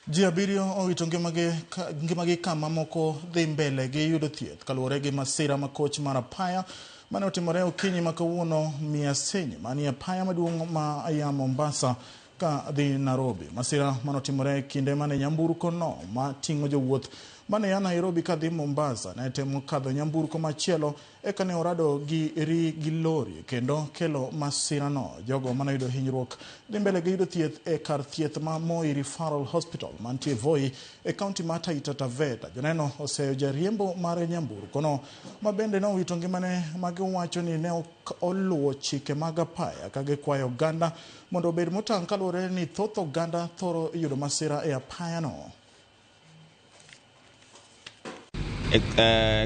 Ji abiriyo owito ngimagi ka mamoko dhi mbele gi yudo thieth kaluwore gi masira ma koch mar apaya mane otimore okinyi ma kawuono Miasenyi manie apaya maduong' ma ya Mombasa ka dhi Nairobi. Masira mane otimore kinde mane nyamburko no mating'o jowuoth mane ya Nairobi ka dhi Mombasa ne temo kadho nyamburko machielo eka ne orado gi ri gi lori kendo kelo masirano. Jogo mane oyudo hinyruok dhi mbele gi yudo thieth e kar thieth ma Moi Referral Hospital mantie Voi e kaunti ma Taita Taveta. Joneno oseyo jariembo mar nyamburko no ma bende nowito ngimane ma giwacho ni ne ok oluwo chike mag apaya ka gikwayo oganda mondo obed motang' kaluwore ni thoth oganda thoro yudo masira e apayano.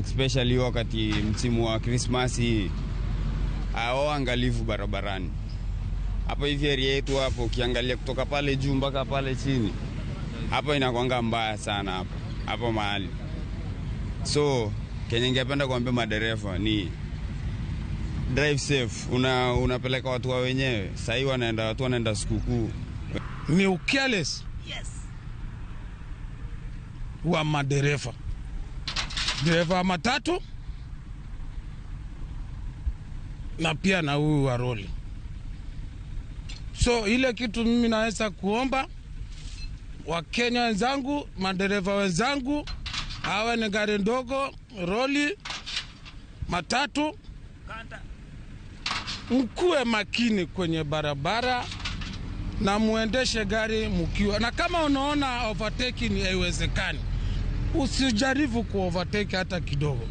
Especially wakati msimu wa Krismasi, hao angalifu barabarani hapo hivi area yetu hapo, ukiangalia kutoka pale juu mpaka pale chini hapo inakwanga mbaya sana hapo hapo mahali. So kenye ningependa kuambia madereva ni drive safe. Unapeleka watu wa wenyewe sahii wanaenda, watu wanaenda sikukuu. Ni careless wa madereva, dereva wa matatu na pia na huyu wa roli. So ile kitu mimi naweza kuomba Wakenya wenzangu, madereva wenzangu, hawa ni gari ndogo, roli, matatu, mkuwe makini kwenye barabara na muendeshe gari mkiwa na, kama unaona overtaking haiwezekani, usijaribu ku overtake hata kidogo.